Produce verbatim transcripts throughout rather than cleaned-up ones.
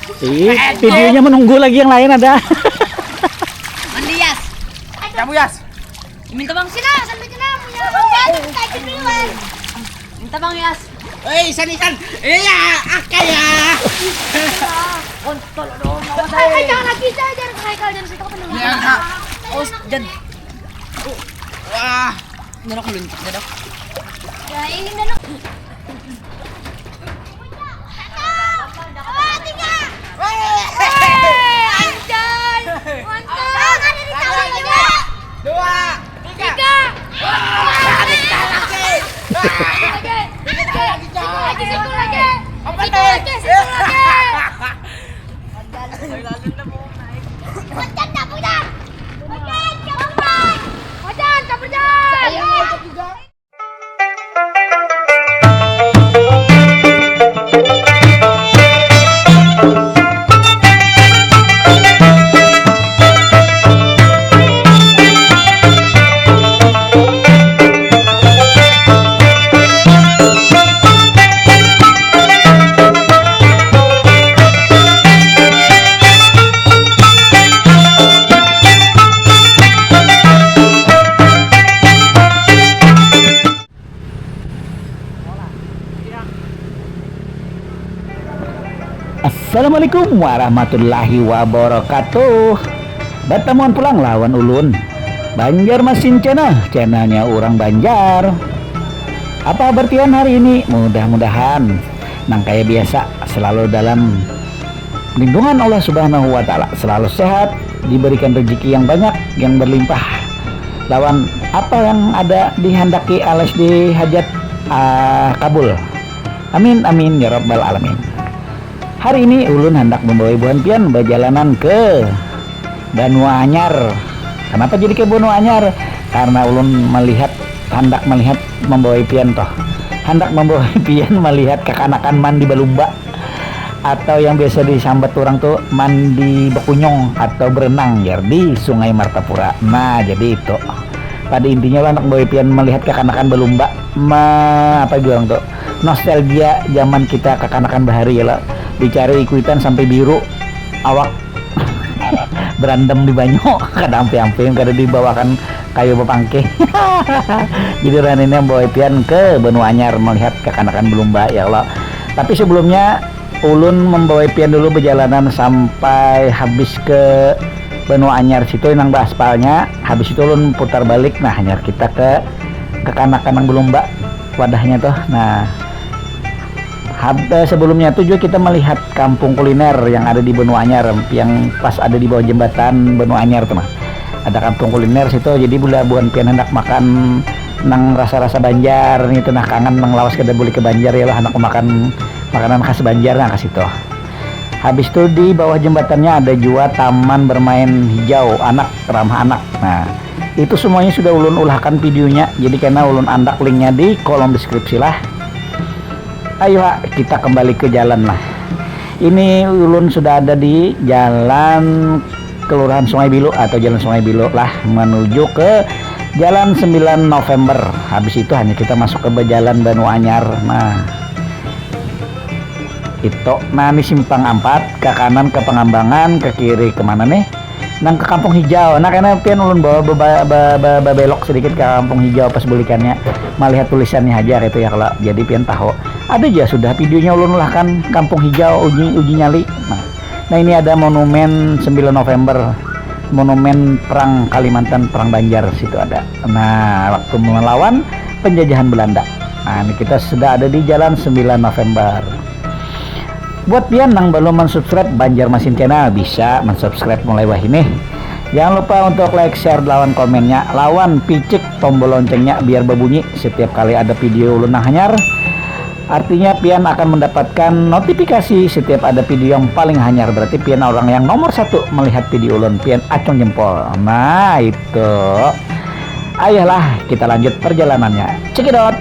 Ih, videonya menunggu lagi yang lain ada. Mandi, Yas. Kamu, Yas. Minta bang sila sampai kena punya bang. Kaji duluan. Minta bang, Yas. Hei, Isan, Isan. Iya, akal ya. Kontol dong. Ay, jangan lagi, jangan, jangan ke Haikal, jangan situ, apa namanya? Ya, Kak. Oh, jan. Wah, nyenok luncut dah. Ya, ini dah, dong. Anjay. Mantap. Ada di tangan juga. Dua, tiga. Tiga. Wah, ada sekali lagi. Lagi. Lagi, lagi, lagi. Apa Situ tuh? Lagi, situ lagi. Hujan tak hujan? Hujan tak hujan? Hujan tak hujan? Ayo. Assalamualaikum warahmatullahi wabarakatuh. Batamuan pulang lawan ulun, Banjarmasin Channel, channelnya orang Banjar. Apa kabar pian hari ini? Mudah-mudahan nang kaya biasa selalu dalam lindungan Allah Subhanahu wa Ta'ala, selalu sehat, diberikan rezeki yang banyak, yang berlimpah, lawan apa yang ada dihandaki alias dihajat, ah, kabul. Amin, amin, ya rabbal alamin. Hari ini ulun handak membawa buhan pian bajalanan ke Banua Anyar. Kenapa jadi ke Banua Anyar? Karena ulun melihat, handak melihat, membawa pian toh. Handak membawa pian melihat kakanakan mandi balumba, atau yang biasa disambat orang tuh mandi bekunyung atau berenang, ya, di Sungai Martapura. Nah, jadi itu. Pada intinya lah, handak bawa pian melihat kakanakan balumba, ma apa bilang tuh, nostalgia zaman kita kakanakan bahari ya lah. Dicari kuitan sampai biru, awak berandam di banyu, kada amping-amping, kada dibawakan kayu bapangkih. Jadi, orang ini membawa pian ke Banua Anyar melihat kakanakan balumba ya Allah. Tapi sebelumnya, ulun membawa pian dulu berjalanan sampai habis ke Banua Anyar situ nang baaspalnya. Habis itu ulun putar balik, nah, hanyar kita ke kakanakan nang balumba wadahnya tuh. Nah, hab, eh, sebelumnya tuh juga kita melihat kampung kuliner yang ada di Banua Anyar, yang pas ada di bawah jembatan Banua Anyar tuh, nah. Ada kampung kuliner situ, jadi bila buhan pian hendak makan nang rasa-rasa Banjar nih tuh, nah, kangen nang lawas kada boleh ke Banjar ya lah, anak makan makanan khas Banjar, nah, ke situ. Habis itu di bawah jembatannya ada juga taman bermain hijau anak, ramah anak. Nah, itu semuanya sudah ulun ulahkan videonya, jadi kena ulun andak linknya di kolom deskripsi lah. Ayo, ha, kita kembali ke jalan lah. Ini ulun sudah ada di jalan Kelurahan Sungai Bilu atau Jalan Sungai Bilu lah, menuju ke Jalan sembilan November. Habis itu hanya kita masuk ke Jalan Banua Anyar. Nah, itu. Nah, ini simpang ampat, ke kanan ke Pengambangan, ke kiri kemana nih? Nang ke Kampung Hijau. Nah, karena pian ulun bawa beba- be- be- bebelok sedikit ke Kampung Hijau pas bulikannya, melihat tulisannya aja gitu ya, kalau jadi pian tahu. Ada aja sudah videonya ulun lah kan, Kampung Hijau, uji uji nyali. Nah, nah, ini ada monumen sembilan November, monumen perang Kalimantan, perang Banjar situ ada. Nah, waktu melawan penjajahan Belanda. Nah, ini kita sudah ada di Jalan sembilan November. Buat pian nang belum mensubscribe Banjarmasin Channel, bisa mensubscribe mulai wahini. Jangan lupa untuk like, share, lawan komennya, lawan picik tombol loncengnya biar berbunyi setiap kali ada video ulun nang hanyar. Artinya pian akan mendapatkan notifikasi setiap ada video yang paling hanyar. Berarti pian orang yang nomor satu melihat video ulun, pian acung jempol. Nah, itu. Ayolah, kita lanjut perjalanannya. Cekidot.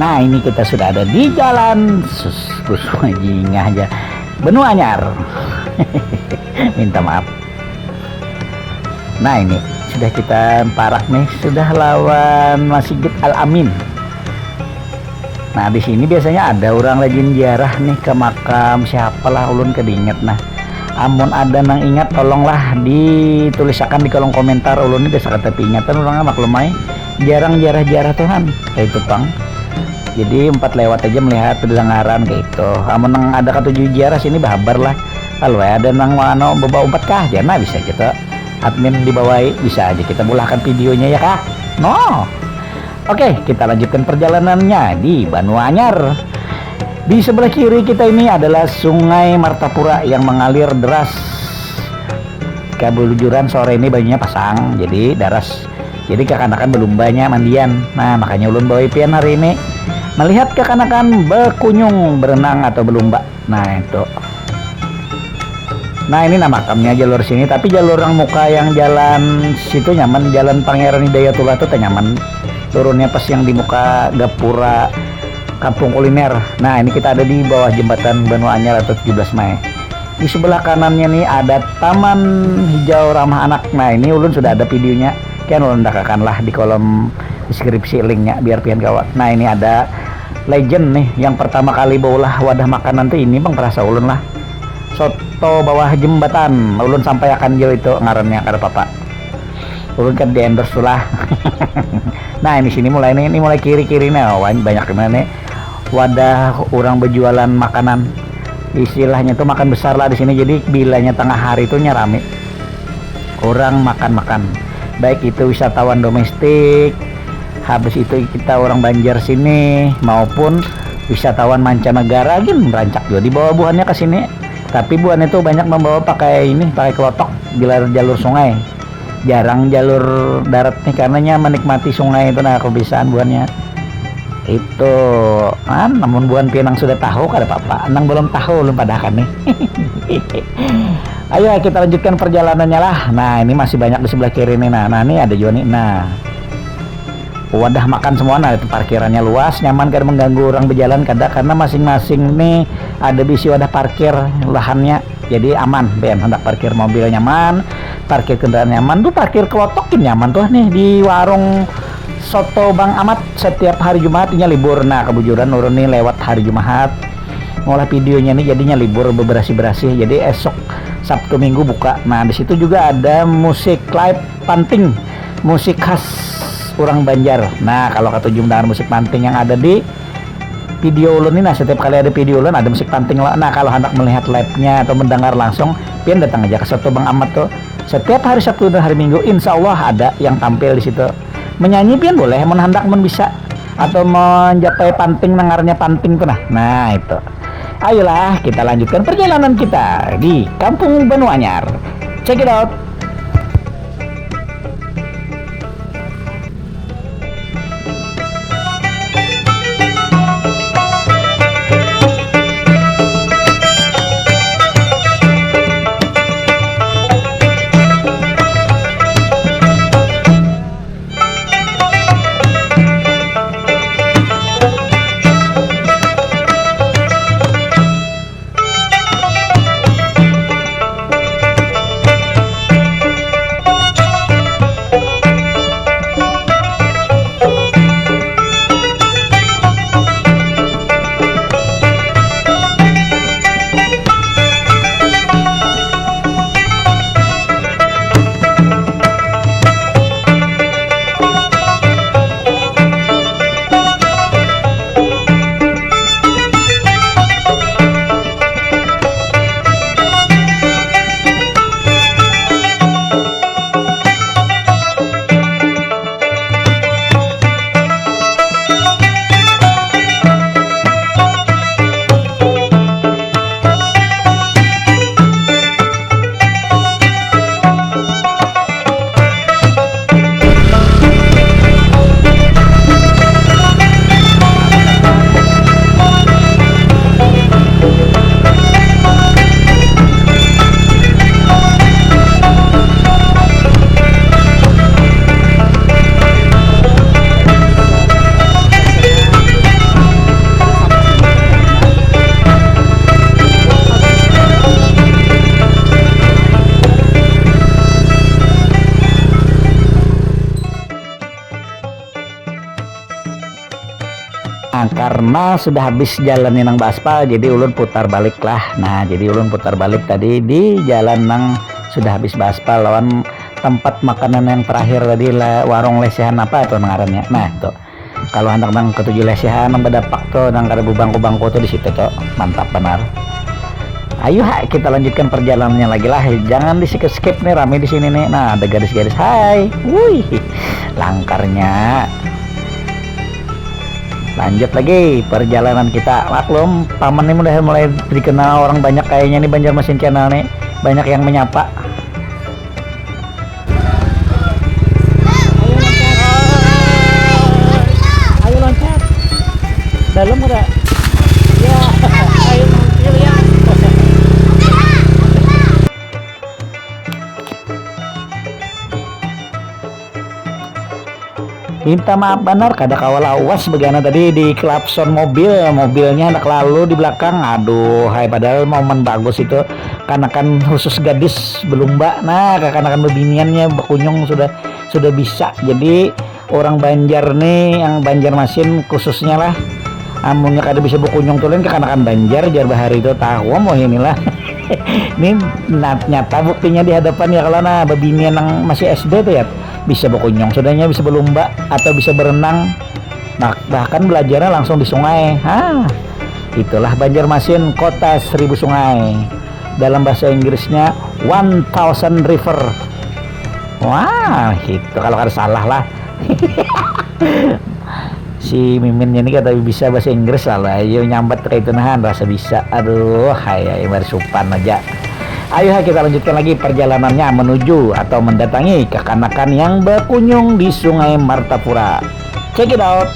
Nah, ini kita sudah ada di jalan sus kusuma jingah aja. Benua Anyar. Minta maaf. Nah, ini sudah kita parak nih, sudah lawan Masjid Al Amin. Nah, di sini biasanya ada orang rajin ziarah nih ke makam siapa lah, ulun kada ingat. Nah, amun ada nang ingat, tolonglah ditulisakan di kolom komentar. Ulun ini biasa kada tapi ingatan, orang maklum ai, jarang ziarah-ziarah tuh han, kayak itu pang. Jadi empat lewat aja melihat kedengaran kayak itu. Amun nang ada katuju ziarah sini, bahabar lah. Kalau ada nang anu bawa umpat kah, jana bisa kita admin dibawai, bisa aja kita mulahkan videonya ya kah. No. Oke, kita lanjutkan perjalanannya di Banua Anyar. Di sebelah kiri kita ini adalah Sungai Martapura yang mengalir deras. Kebelujuran sore ini banyunya pasang, jadi daras. Jadi kakanakan belumbanya mandian. Nah, makanya ulun bawa pian hari ini melihat kakanakan bekunyung, berenang atau belumba. Nah, itu. Nah, ini nah makamnya jalur sini, tapi jalur yang muka yang jalan situ nyaman, jalan Pangeran Hidayatullah tuh teh nyaman. Turunnya pas yang di muka gapura Kampung Kuliner. Nah, ini kita ada di bawah jembatan Banua Anyar atau tujuh belas Mei. Di sebelah kanannya nih ada Taman Hijau Ramah Anak. Nah, ini ulun sudah ada videonya. Kian ulun dakakan lah di kolom deskripsi linknya biar pian kawa. Nah, ini ada legend nih yang pertama kali baulah wadah makanan tuh ini bang, perasa ulun lah. Soto bawah jembatan, ulun sampai akan jauh itu ngarannya kada apa-apa. Ulun kan di endorse tuh lah. Nah, ini sini mulai nih, ini mulai kiri-kiri nih, oh, banyak nih wadah orang berjualan makanan. Istilahnya tuh makan besar lah di sini. Jadi bilanya tengah hari tuh nyarami orang makan-makan. Baik itu wisatawan domestik, habis itu kita orang Banjar sini maupun wisatawan mancanegara gin rancak juga dibawa buhannya ke sini. Tapi buhannya tuh banyak membawa pakai ini, pakai kelotok di jalur sungai. Jarang jalur darat nih karenanya menikmati sungai itu nah kebiasaan buhannya. Itu kan namun buhan pinang sudah tahu kada apa-apa, nang belum tahu belum padahakan nih. Ayo kita lanjutkan perjalanannya lah. Nah, ini masih banyak di sebelah kiri nih. Nah, nah ini ada juga nih. Nah, wadah makan semua. Nah, itu parkirannya luas, nyaman, kada mengganggu orang berjalan kada, karena masing-masing nih ada bisi wadah parkir lahannya. Jadi aman, ben hendak parkir mobil nyaman, parkir kendaraan nyaman tuh, parkir kelotok nyaman tuh nih di warung soto Bang Amat setiap hari Jumat inya libur. Nah, kebujuran urun nih lewat hari Jumat ngolah videonya nih jadinya libur beberasi-berasi. Jadi esok Sabtu Minggu buka. Nah, di situ juga ada musik live panting, musik khas orang Banjar. Nah, kalau katuju mendengar musik panting yang ada di video ulun ini, nah setiap kali ada video ulun ada musik panting lah. Nah, kalau hendak melihat live-nya atau mendengar langsung, pian datang aja ke soto Bang Amat tuh. Setiap hari Sabtu dan hari Minggu insya Allah ada yang tampil di situ. Menyanyi pian boleh mun hendak mun bisa, atau menjapai panting, nengarnya panting tuh nah. Nah, itu. Ayolah kita lanjutkan perjalanan kita di Kampung Banua Anyar. Check it out. Karena sudah habis jalan nang baaspal, jadi ulun putar balik lah. Nah, jadi ulun putar balik tadi di jalan nang sudah habis baaspal lawan tempat makanan yang terakhir tadi lah, warung lesehan apa tuh ngarannya. Nah, tuh. Kalau handak nang ketujuh lesehan nang badapak tuh, nang kada bebangku-bangku tuh di situ tuh. Mantap benar. Ayo ha, kita lanjutkan perjalanannya lagi lah. Jangan di skip-skip nih, rame di sini nih. Nah, ada gadis-gadis. Hai. Wih. Langkarnya. Lanjut lagi perjalanan kita. Maklum, paman ini udah mulai dikenal orang banyak kayaknya nih, Banjarmasin Channel nih. Banyak yang menyapa. Ayo loncat. Ayo loncat. Dalam kada? Ya. Ayo mampir ya. Minta maaf banar, kada kawa lawas bagana tadi di klakson mobil. Mobilnya handak lalu di belakang. Aduh, hai, padahal momen bagus itu. Kanakan khusus gadis belumba. Nah, kakanakan bebiniannya bakunyung sudah sudah bisa. Jadi orang Banjar nih, yang Banjarmasin khususnya lah, amunnya kada bisa bakunyung tuh lain kakanakan Banjar jar bahari itu, tahu mau inilah. Ini nat- nyata buktinya di hadapan ya, kalau nah bebinian yang masih S D tuh ya, bisa bakunyung sudahnya, bisa berlomba atau bisa berenang. Nah, bahkan belajarnya langsung di sungai. Hah, itulah Banjarmasin, kota seribu sungai. Dalam bahasa Inggrisnya one thousand river. Wah, itu kalau kada salah lah. Si Mimin ini kata bisa bahasa Inggris lah, lah. Ayo nyambat kayak itu nahan, rasa bisa. Aduh, hai, hai, baru supan aja. Ayo, hai, kita lanjutkan lagi perjalanannya menuju atau mendatangi kekanakan yang berkunjung di Sungai Martapura. Check it out.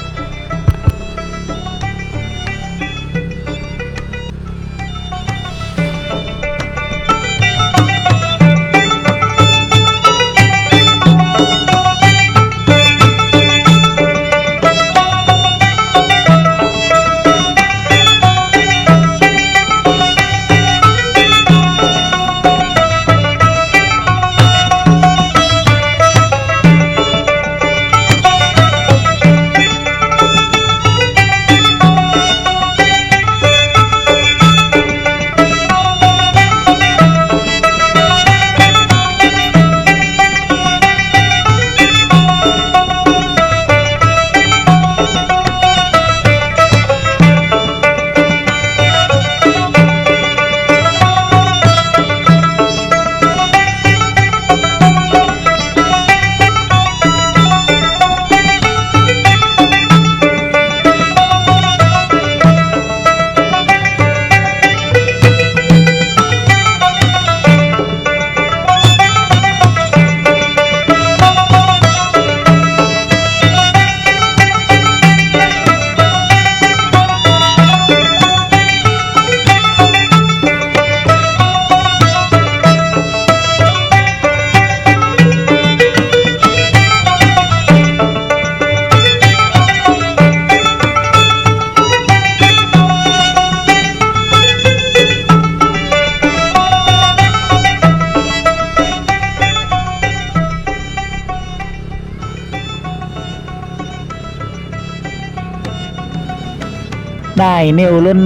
Nah, ini ulun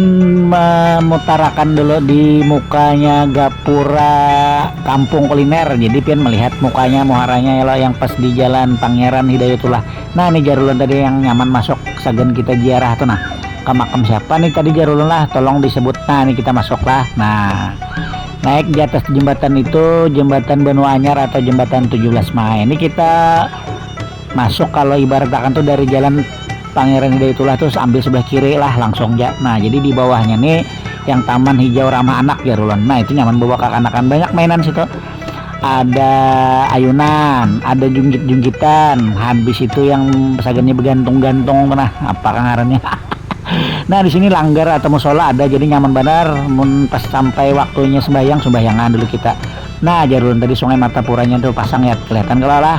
memutarakan dulu di mukanya gapura Kampung Kuliner. Jadi pian melihat mukanya, muharanya ya lo, yang pas di Jalan Pangeran Hidayatullah. Nah, ini jar ulun tadi yang nyaman masuk, sagan kita ziarah tuh nah. Ke makam siapa nih tadi jar ulun lah, tolong disebut. Nah, ini kita masuk lah. Nah, naik di atas jembatan itu, jembatan Banua Anyar atau jembatan tujuh belas Mai. Ini kita masuk, kalau ibarat akan tuh dari jalan Pangeran Hidayatullah tuh ambil sebelah kiri lah langsung ja. Nah, jadi di bawahnya nih yang taman hijau ramah anak ya, Rulon. Nah, itu nyaman bawa kakanakan, banyak mainan situ. Ada ayunan, ada junggit-junggitan, habis itu yang sagannya begantung-gantung tuh nah, apa ngarannya? Nah, di sini langgar atau musola ada, jadi nyaman banar. Mun pas sampai waktunya sembahyang, sembahyangan dulu kita. Nah, jar ulun tadi Sungai Martapuranya tuh pasang ya, kelihatan kalau lah.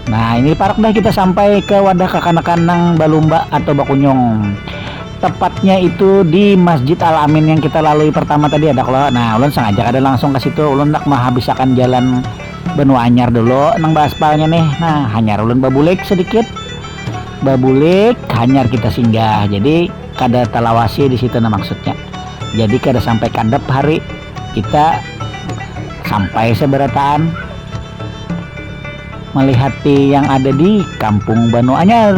Nah, ini parak dah kita sampai ke wadah kakanakan nang balumba atau bakunyung. Tepatnya itu di Masjid Al Amin yang kita lalui pertama tadi, ada kalau. Nah, ulun sengaja kada langsung ke situ, ulun nak menghabisakan jalan Banua Anyar dulu nang baaspalnya nih. Nah, hanyar ulun babulik sedikit. Babulik, hanyar kita singgah. Jadi kada talawasi di situ, nah, maksudnya. Jadi kada sampai kadap hari, kita sampai sabarataan malihati yang ada di Kampung Banu Anyar.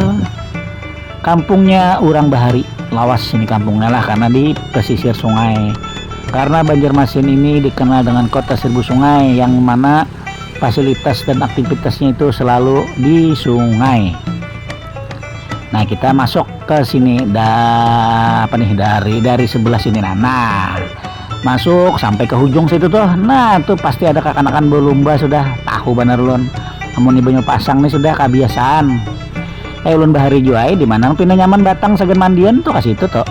Kampungnya urang bahari, lawas ini kampungnya lah karena di pesisir sungai. Karena Banjarmasin ini dikenal dengan kota seribu sungai yang mana fasilitas dan aktivitasnya itu selalu di sungai. Nah, kita masuk ke sini, dah apa nih, dari dari sebelah sini, nah, nah, masuk sampai ke hujung situ tuh, nah, tuh pasti ada kakanakan belumba sudah, tahu banar ulun. Amun di Banyu Pasang nih sudah kebiasaan. Eh, ulun bahari jua, eh, di mana pina nyaman datang sagan mandian tuh, ke situ tuh.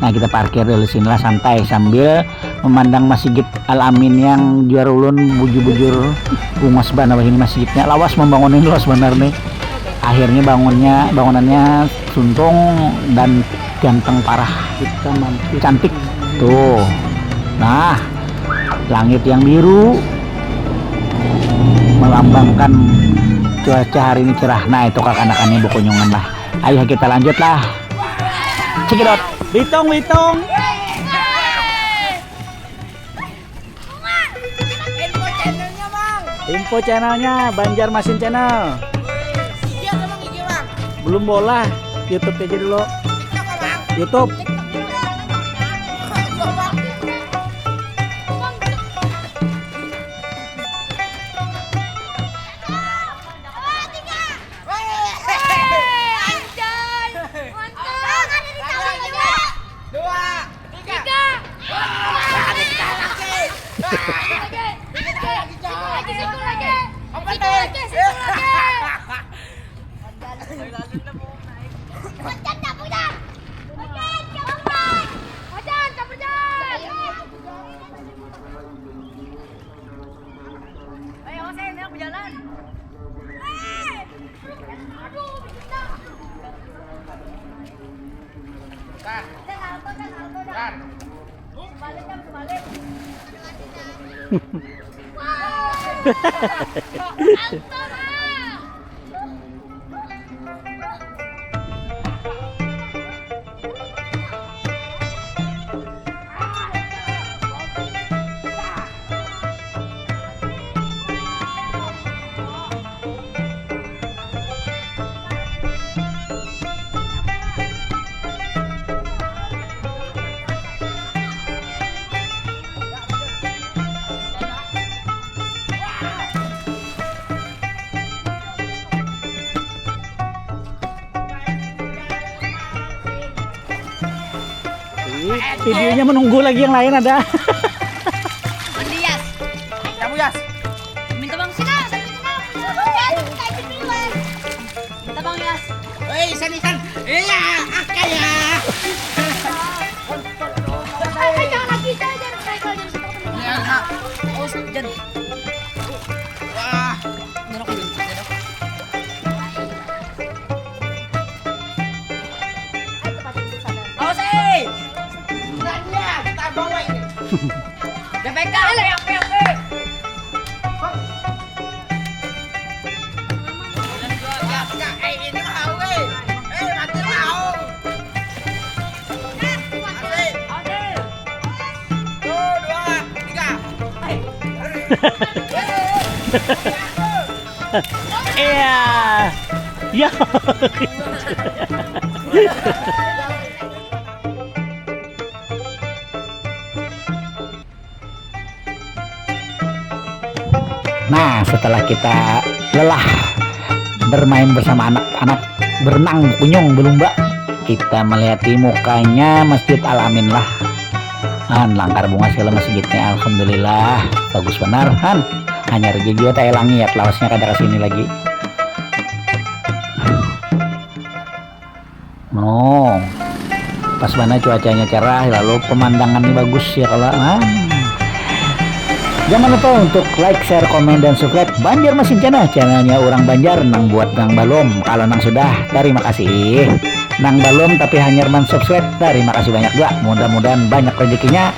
Nah, kita parkir dulu sinilah santai sambil memandang Masjid Al Amin yang juara ulun, bujur-bujur bungas banar ini masjidnya, lawas membangunin, lawas banar nih. Akhirnya bangunnya, bangunannya suntung dan ganteng parah. Kita mampir. Cantik tuh. Nah, langit yang biru melambangkan cuaca hari ini cerah. Nah, itu kakanakannya bekunyungan lah. Ayo kita lanjut lah. Cekidot. Bitong, bitong. Info channelnya, Bang. Info channelnya Banjarmasin Channel. Belum bola, YouTube aja dulu. YouTube. Weh, anjay. Mantap. Dua, tiga. Tiga. Wah, ada kita lagi. Lagi, lagi, lagi, lagi. Apa tuh? Lagi, lagi, lagi. Macan tak punya. Macan, jangan macan. Macan, tak punya. Ayo, saya bilang berjalan. Aduh, bikin dah. Dah. Dah, salto, dah, salto, dah. Dah. Sebalik, dah, sebalik. Salto, dah. Ih, videonya menunggu lagi, yang lain ada. Mandi, Yas. Cabut, Yas. Minta bang. Sini, sini, sini. Minta bang, Yas. Hei, Isan, Isan. Iya, ah, kaya. Eh, eh, jangan lagi, jangan, jangan. Jangan, jangan. Iya, ah. Oh, jangan. Wah. Nyerok dulu, nyerok. Awas, eh! Belanja, kita bawa ini. B P K, eh, apa, apa? Ya, ya, eh, ini mau, eh. Eh, mati mau. Mati. Satu, dua, tiga. Iya. Ya. Nah, setelah kita lelah bermain bersama anak-anak, berenang, kunyung, belumba, kita melihati mukanya Masjid Al Amin lah. Han, langkar bungas kalo masjidnya, alhamdulillah, bagus banar, han. Hanyar ja jua taelangi, ya, lawasnya kada kasini lagi. No, pas banar cuacanya cerah, lalu pemandangannya bagus ya kalo, han. Jangan lupa untuk like, share, komen, dan subscribe Banjarmasin Channel, channelnya urang Banjar nang buat nang balum. Kalo nang sudah, tarima kasih. Nang balum tapi hanyar mansubscribe, tarima kasih banyak jua. Mudah-mudahan banyak rezekinya,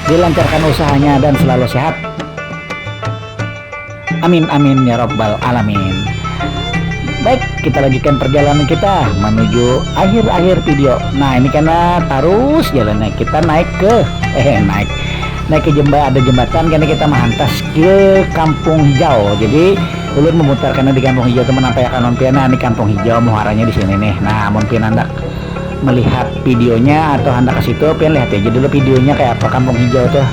dilancarkan usahanya, dan selalu sehat. Amin, amin, ya rabbal alamin. Baik, kita lanjutkan perjalanan kita menuju akhir-akhir video. Nah, ini karena tarus jalannya, kita naik ke, eh, naik, naik ke jemba-, ada jembatan, karena kita mahantas ke Kampung Hijau. Jadi, ulun memutar karena di Kampung Hijau tu menampaiakan lawan pian, nah, ini Kampung Hijau muharanya di sini nih. Nah, mun pian handak melihat videonya atau handak ke situ, pian lihat aja dulu videonya kayak apa Kampung Hijau tuh.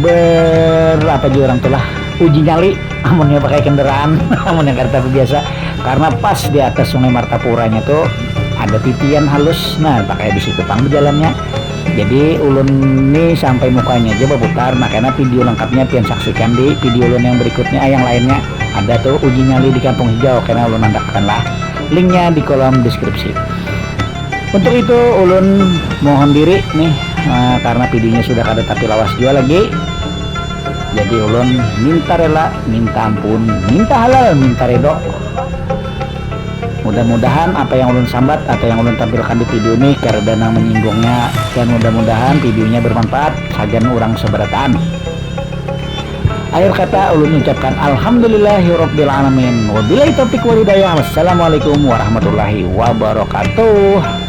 Berapa juga orang tuh lah, uji nyali amunnya pakai kendaraan, amun yang kada tabiasa. Karena pas di atas Sungai Martapuranya tuh ada titian halus, nah, pakai di situ pang berjalannya. Jadi, ulun nih sampai mukanya aja baputar, nah, karena video lengkapnya pian saksikan di video ulun yang berikutnya, eh, yang lainnya. Ada tuh uji nyali di Kampung Hijau, karena ulun andakkan lah linknya di kolom deskripsi. Untuk itu, ulun mohon diri nih, eh, karena videonya sudah kada tapi lawas jua lagi. Jadi, ulun minta rela, minta ampun, minta halal, minta redo. Mudah-mudahan apa yang ulun sambat atau yang ulun tampilkan di video ini kada ada nang menyinggungnya, dan mudah-mudahan videonya bermanfaat sagan urang sabarataan. Akhir kata, ulun ucapkan alhamdulillahirabbil alamin. Wabillahi taufiq wal hidayah. Wassalamualaikum warahmatullahi wabarakatuh.